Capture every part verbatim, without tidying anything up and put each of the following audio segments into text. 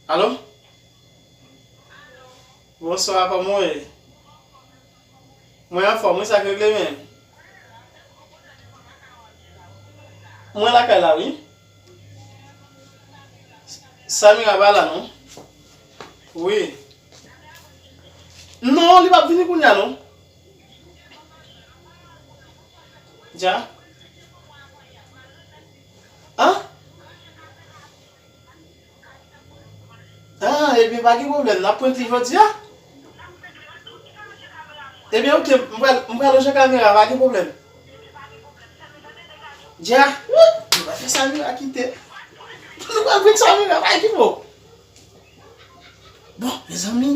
Alo? Bonswa, kòman w ye? Mwen anfòm, wi, sa k regle menm? Mwen lakay la, wi. Samira pa la, non. Wi. Non, li p ap vini kounye a, non. Dja? An? Ah, ebyen, pa gen pwoblèm. N ap prank li jodi a. Ebyen, oke, m pral, m pral ranje kamera, pa gen pwoblèm. Dja, wout, nou pral fè Samira kite. Nou pral prank Samira, pa gen pwoblèm. Bon, mezanmi,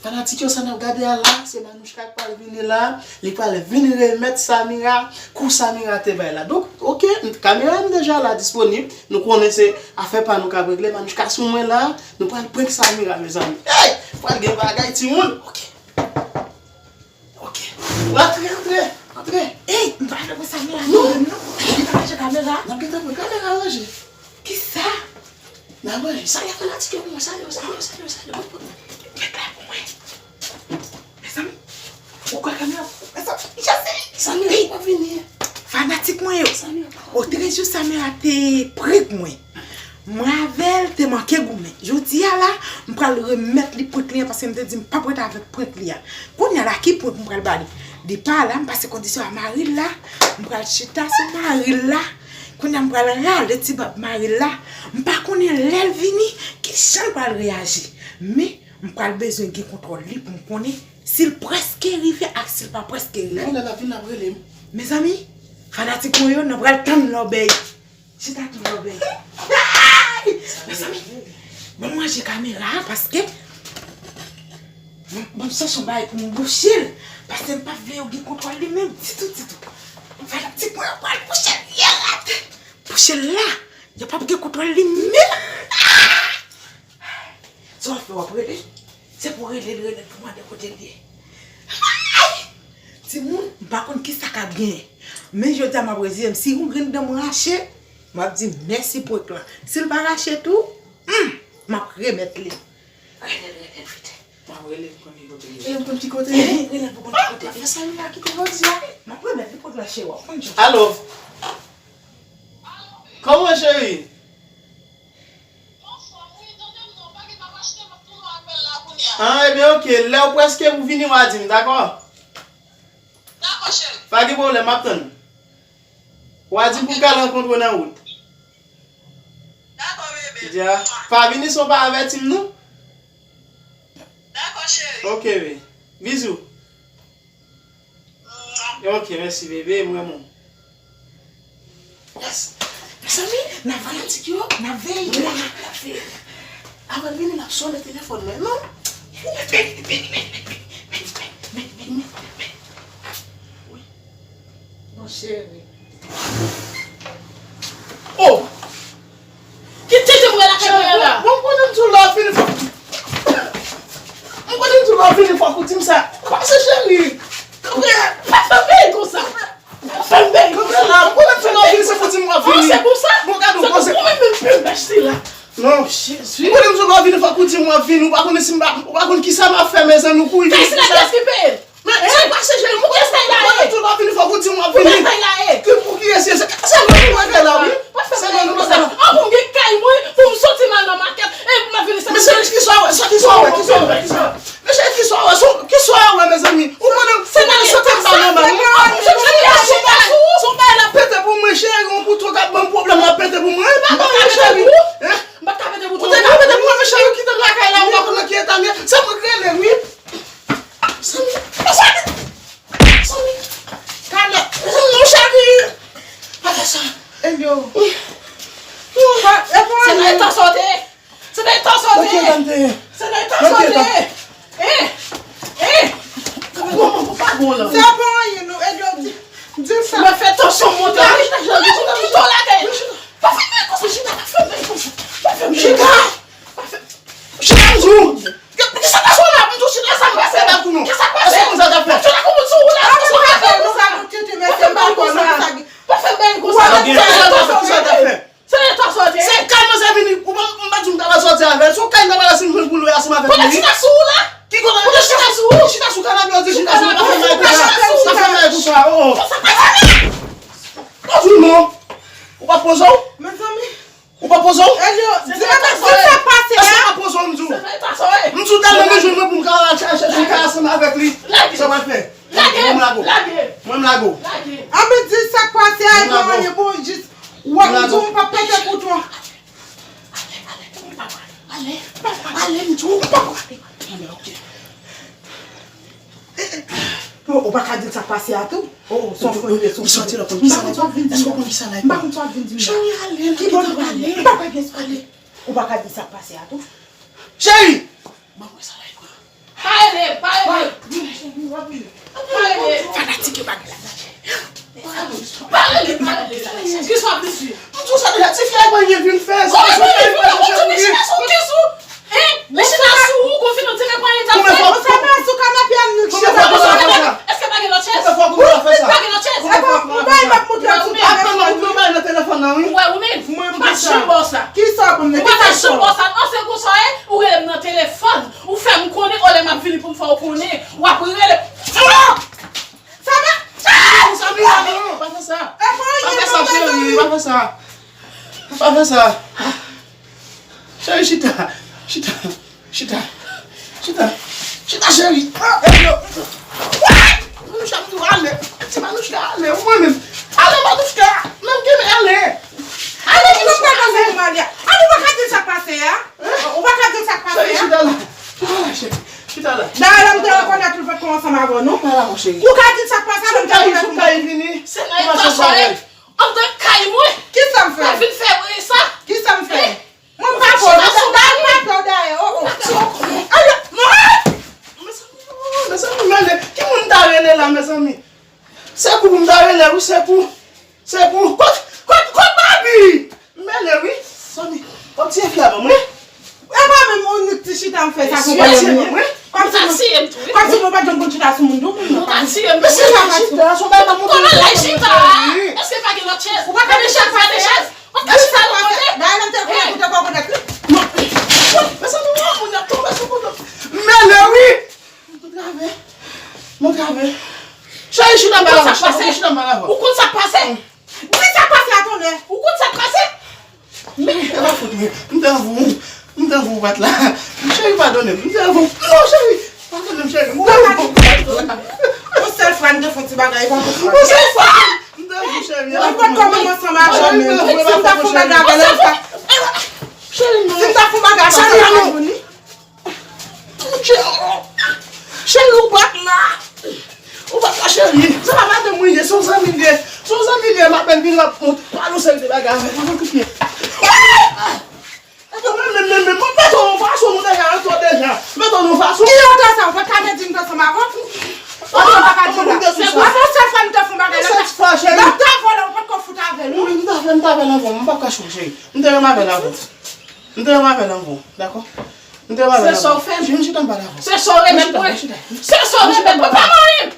fanatik yo, sa n ap gade a la, se Manouchka k pral vini la. Li pral vin remèt Samira kou Samira te bay la. Donk, oke, kamera m deja la disponib. Nou konnen se afè pa nou k ap regle. Manouchka sou mwen la, nou pral prank Samira, mezanmi. Ey! Pral gen bagay, timoun. Oke. Oke. Rantre, rantre, rantre. Ey, m pa vle pran Samira non, non. Li pa ranje kamera. N ap gentan pran kamera ranje. Kisa? N ap ranje. Salye fanatik yo pou mwen, salye yo, salye yo, salye yo, salye yo. Met la pou mwen. Mezanmi, ou kwè kamera? Mezanmi, Jase! Samira, ey, pa vini. Fanatik mwen yo. Samira, pa vini. O trèz jou Samira te prank mwen. Mwen avè l te manke goumen. Jodi a la, m pral remèt li prank li an paske m te di m p ap ret avèk prank li a. Kounye a la, ki prank m pral ba li? Li pa la, m pase kondisyon a mari l la. M pral chita sou mari l la. Kounye a m pral rale ti bab mari l la. M pa konnen lè l vini, kijan l pral reyaji. Men, m pral bezwen gen kontwòl li pou m konnen si l prèske rive ak si l pa prèske rive. Non, lè l ap vin, l ap rele m. Mezanmi, fanatik mwen yo, nou pral tann lòbèy. Chita tann lòbèy. Mezanmi, ban m ranje kamera a paske ban m, ban m chèche yon bagay pou m bouche l. Paske m pa vle yo gen kontwòl li menm ditou, ditou. Fanatik mwen yo pral bouche l byen rèd. Bouche l la. Yo p ap gen kontwòl li menm. Sa w ap fè, w ap rele l? Se pou w rele l, rele l pou mande kote l ye. Ay! Timoun, m pa konn kisa k ap genyen. Men jodi a m ap reziye m. Si yon grenn dan m rache, m ap di mèsi prank lan. Si l pa rache tou, hmm, m ap remèt li. Rele l, rele l vit. M ap rele l pou konn ki kote l ye. E m konn ki kote l ye? Rele l pou konn ki kote l ye. Fè sa, li pa kite jodi a. M ap remèt li prank lan, cheri, w ap konn jan. Alo? Kòman, cheri? Ah, ebyen, oke. Lè w prèske pou vini, w a di m, dakò? Dakò, cheri. Pa gen pwoblèm, m ap tann. W a di m pou m ka rankontre w nan wout. Dakò, bebe. Dja. Pa vini san w pa avèti m, non? Dakò, cheri. Oke, wi. Bizou. Ok, mèsi, bebe, m renmen w. Yes. Mezanmi, n ap veye. Fanatik yo, n ap veye. Wi, n ap veye. Avan l vini, n ap sonnen telefòn mwen, non? Vini, vini, vini, vini, vini, vini, vini, vini, vini. Wi. Mon cheri. Oh! Ki tete m wè lakay mwen an la? Bon, bon, bon, m di w lè w vini, fòk, m konnen m di w lè w vini, fòk ou di m sa. Pase, cheri. Kanpe la. Pa fè m bèl konsa. Pa fè m bèl konsa. Kanpe la. M konnen m di w lè w vini, se pou di m w ap vini. Oh, se pou sa? Bon, gade w poze. Se pou mwen menm pil bèch sila. Non. Jezi. M konnen m di w lè w vini, fòk ou di m w ap vini. Ou pa konnen si m pa, ou pa konn kisa m ap fè, mezanmi, ou kouri vini konsa. Kès la, kès ki peye? Men sa k pase, cheri? Mwen konnen m di w lè w vini, fòk ou di m w ap vini. Ki pou kiyès ye? Se, se nou nou wè la, wi. Se nou nou wè la. An pou m gen kay mwen, pou m soti m al nan makèt, e pou m ap vini sa. Men cheri, kisa w wè? Sa kisa w wè? Kisa w wè? Kisa w wè? Men cheri, kisa w wè? Sa kisa w wè, mezanmi? Ou konnen, ou konnen soti m pa nòmal. Mwen, mwen, mwen, se yon bagay la pete pou mwen, cheri, yon kouto k ap ban m pwoblèm, l ap pete pou mwen. Mwen pa ka pete pou ou. Hein? Mwen pa ka pete pou ou. Ou te ka pete pou mwen, men cheri, ou kite m lakay la, ou pa konn nan ki eta m ye. Se mwen k rele, wi. Sammy, Sammy, Sammy. Kale, non, cheri. Pa fè sa. Elio. Se nan eta sa w te ye. Se nan eta sa w te ye. Se nan eta sa w te ye. Eh, eh. Bon, bon, bon, pa bon la. Se pa anyen, non, Elio, di, di sa. Mwen fè tansyon monte. Mwen kite w lakay. Pa fè m konsa, Chita, pa fè m konsa. Pa fè m konsa. Chita. Pa fè. Chita, m di w. Kisa k pase la? M di w, Chita, sa k pase la? Kisa k pase? Kisa k pase? Kisa k pase? Chita, kòman sou woulaj? Kisa k pase? Pa fè m bèl konsa. Pa fè m bèl konsa. Kisa k pase? Se nan eta sa w te ye. Se kalman sa vini. Ou pa, m pa di w m ta pral sòti a. Avè l, se yon kay m ta pral achte m jwenn pou lwe ansanm avèk li. Kote chita sou ou la? Ki kote? Kote chita sou ou? Chita sou kanapè, ou di chita sou kanapè, pa fè mal konsa. Pa fè mal konsa, oh, oh. Ou di non. Ou pa poze w? Mezanmi. Ou pa poze w? Elio, di mwen sa k pase a. Èske ou pa poze w, m di w? M di w tèlman bezwen mwen pou m ka al chèche yon kay ansanm avèk li. Sa w ap fè? Mwen m lage w. Mwen m lage w. Anben di sa k pase a, e pa anyen, bon, jis w ap di w m p ap pete kout ou. Ale, ale, m di w, m pa prale. Anben, ok. Ou pa ka di l sa k pase a tou? Oh, oh, son frè, son frè. M santi l ap konn kisa l ap di. Èske w konn kisa l ap di? M pa konn sa w ap vin di m la. Cheri, ale, m pa gen tan pale. M pa gen espas. Ou pa ka di sa k pase a tou? Cheri! Ban mwen sa la, e pran. Pa rele, pa rele. Pa rele. Fanatik yo pa gen la. Pa rele, pa rele. Kisa w ap di? M di w sa deja, ti fi a pa gen vin fè. Ou vin fè, ou vin fè, ou vin fè. Hein? Li chita sou ou, gon fil ou tire pran li ta fè. Ou sa pa sou kanapè a, nou chita sou kanapè. Èske pa gen lòt chèz? Pa gen lòt chèz. Ou bay m ap montre sou telefòn. Ou wè ou menm. Mwen m pa janm ba w sa. Kisa w konn? Ou pa ta janm ba w sa. Non, se konsa w ye, ou rele m nan telefòn. Ou fè m konnen, olè m ap vini pou m fè w konnen. W ap rele. Sa va? Cheri, pa fè sa. Pa fè sa, cheri, pa fè sa. Pa fè sa. Cheri, chita. Chita. Chita. Chita. Chita, cheri. Ah, Elio. Manouchka, m di w ale. Ti Manouchka, ale. Ou mwen menm. Ale, Manouchka. Menm kenbe, ale. Ale, Manouchka, ale. Ale, ou pa ka di sa k pase a. Ou pa ka di sa k pase a. Chita la. Chita la, cheri. Chita la. Dayè, lè m te rekonèt ou, l pa t konn ansanm avè w, non. Ou ka di sa k pase a, lè m te rekonèt ou. Sou kay vini. Se nan eta sa w ye. Andan kay mwen. Kisa m fè? Mwen vin fè sa. Kisa m fè? Mwen pa fè. Dayè, m pa fè w dayè. Oh, oh. Mezanmi, oh, mezanmi, mele. Ki moun m ta rele la, mezanmi? Se kou pou m ta rele, wi, se kou. Se pou. Kot, kot, kot Babi? M mele, wi. Zanmi, w ap tiye fi a ban mwen? E pa menm yon ti chita m fè sa konprann mwen. Kòmsi mwen, kòmsi mwen pa t janm konn chita sou moun tou, moun nan pa. Mesye, chita, se yon bagay pa montre. Kòman l al chita? Èske pa gen lòt chèz? Ou pa ka chita, pa de chèz. Ou ka chita lòt kote. Dayè, lè m te konnen, ou te konn konn li. Non. Mezanmi, moun ap tonbe sou kouto. M mele, wi. Mwen trave. Mwen trave. Cheri, chita m pale avè w. Chita m pale avè w. Ou konn sa k pase? Di sa k pase a tonnè. Ou konn sa k pase? Men, e pa fòt mwen. M te anvi w. M te anvi w pa t la. Cheri, padone m. M te anvi w. Non, cheri. Padone m, cheri. M te anvi w pa t la. Yon sèl fwa m te fè yon ti bagay, e pa pou fwa. Yon sèl fwa. M te anvi w, cheri. Mwen pa t kòmanse ansanm avè w menm. Si m ta fè yon bagay avè l, cheri, non. Si m ta fè yon bagay avè l, cheri, non. Cheri, ou pa t la. Ou pa t la, cheri. Se pa madanm mwen ye, se yon zanmi l ye. Se yon zanmi l ye, m apèn vin, l ap mont, pale yon seri de bagay avè m. Mwen koupe. Mwen menm, menm, menm, mwen mete w yon fason, mwen deja antre deja. Mete w yon fason. Ki lòt sa, ou pa t ka te di m t ansanm avè w? Ou pa t ka di la. Se pou yon sèl fwa m te fè yon bagay, lòt ta vòlè, ou pa t ko fout avè l, non. Wi, m ta fè, m ta fè l ankò, m p ap kache w, cheri. M te renmen avè l ankò. M te renmen avè l ankò, dakò? M te renmen avè l ankò. Se sa w fè m. Vin chita m pale avè w. Se sa w remèt mwen. Se sa w remèt mwen. Pa manyen m.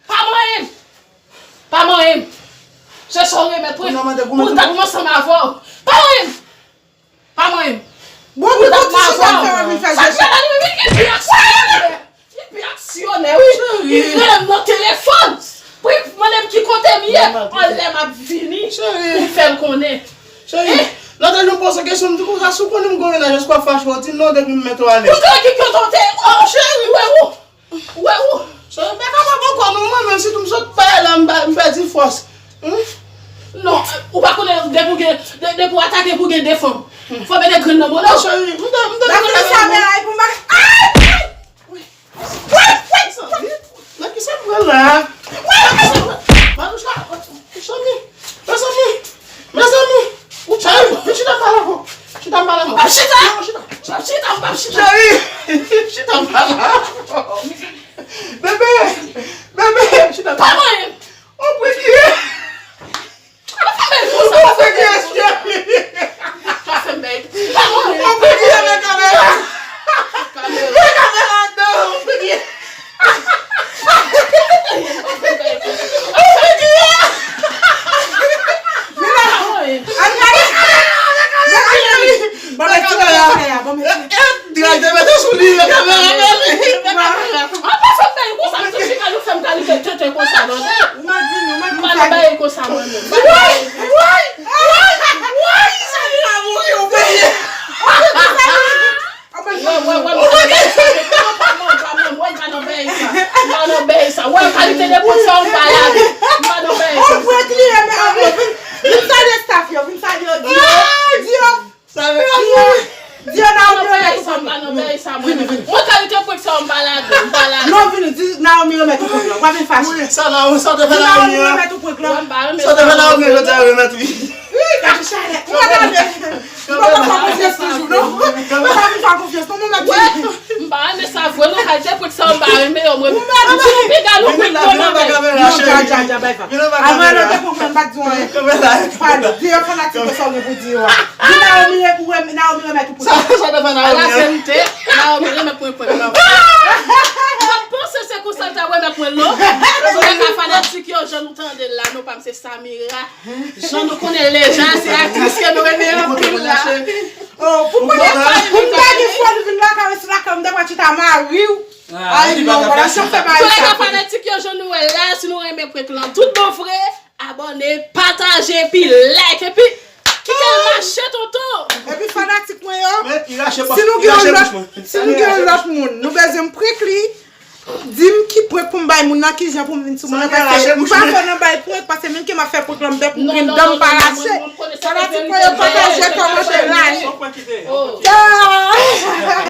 Pa manyen m. Pa manyen m. Se sa w remèt mwen. Pou l ta pou m ansanm avè w. Pa manyen m. Pa manyen m. Bon, pou l ta pou m ansanm avè w. Sa k fè la, li menm, li pi aksyonè. Li pi aksyonè, wi. Li rele m nan telefòn. Pou li mande m ki kote m ye. Anlè m ap vini. Pou m fè l konnen. Cheri, lòt jou m poze kesyon, m di konsa, si w konnen m gen yon mennaj, èske w ap fache? Ou di non, depi m mete w ale. Ou te ki kote w te? Oh, cheri, ou wè ou? Ou wè ou? Cheri, m pa kapab ankò non, mwen menm, sitou m sot bay la, m pa, m pèdi fòs. Hmm? Non, ou pa konnen depi w gen, de-, depi w atake pou gen de fanm. Fò mete grenn nan bò w. Non, cheri, m te, m te. Nan fini sa, men la, e pou m pa. Ay! Ay! Wi. Wi, wi. Nan kisa m pran la? Wi, wi. Manouchka, mezanmi, mezanmi, mezanmi. Ou cheri, vin chita m pale avè w. Chita m pale avè w. M p ap chita. Non, chita. M p ap chita, m p ap chita. Cheri, chita m pale avè w. Bebe, bebe, chita m pale. Pa manyen m. Ou priye. Ou fè kiyès, cheri? Ou fè kiyès, men kamera? Men kamera anndan, ou fè kiyès? Ou fè kiyès? Men la, ann gade. Men kamera. Dirèk te mete sou li, yo kamera mele. An pa fè m bèy konsa, m sou chita nou fè m kalite tenten konsa, non. Ou mèt vini, ou mèt vini. M pa nan bèy konsa, mwen menm. Woy! Woy! Woy! Woy! Sa li la mouri, ou peye. Wè, wè, wè, m pa nan bèy sa, mwen pa nan bèy sa. M pa nan bèy sa. Wè, kalite de pwent sa, m pa la. M pa nan bèy sa. Ou pran kliyan, men, vin, vin salye staff yo, vin salye yo, di yo, di yo. Sa vle di, di yo Naomi remèt ou prank lan. Mwen kalite prank sa, m pa ladan, m pa ladan. Non, vini, di Naomi remèt ou prank lan. W ap vin fache. Wi, sa Naomi, sa w te fè Naomi an. Di Naomi remèt ou prank lan. Sa w te fè Naomi an, jodi a remèt, wi. Wi, gade chalè. Ou pa tande. Ou pa fè konfyans toujou, non. Ou pa vin fè konfyans, non, mwen mèt di. M pa renmen sa vre, non, kalite prank sa, m pa renmen yo, mwen. Ou mèt di piga nou prank yo nan men. Non, dja, dja, dja, bay pa. Avan lè te konprann, m pa t di w anyen. Pale, di yo fanatik yo sa w gen pou di yo a. Di Naomi re-, ou rem-, Naomi remèt ou pou sa. Sa, sa te fè Naomi an. Ala sènte, Naomi remèt mwen prank lan. Mwen panse se konsa l t ap remèt mwen l non. Antouka fanatik yo, jan nou tande l la, non pa m se Samira. Jan nou konnen l deja, se aktris ke nou renmen anpil la. Oh, pou konnen, pou m ta gen fò nou vin lakay, se lakay m ta pral chita mari w. Ay non, wala sa fè mari sa. Antouka fanatik yo, jan nou wè la, si nou renmen prank lan tout bon vre, abòne, pataje, epi like, epi kite l mache, tonton. Epi fanatik mwen yo, si nou gen yon lòt, si nou gen yon lòt moun, nou bezwen m prank li, di m ki prank pou m bay moun nan, ki jan pou m vin sou moun nan, paske m pa fò nan bay prank, paske menm ke m ap fè prank lan, m pè pou grenn dan m pa rache. Fanatik mwen yo, pataje, kòmante, like.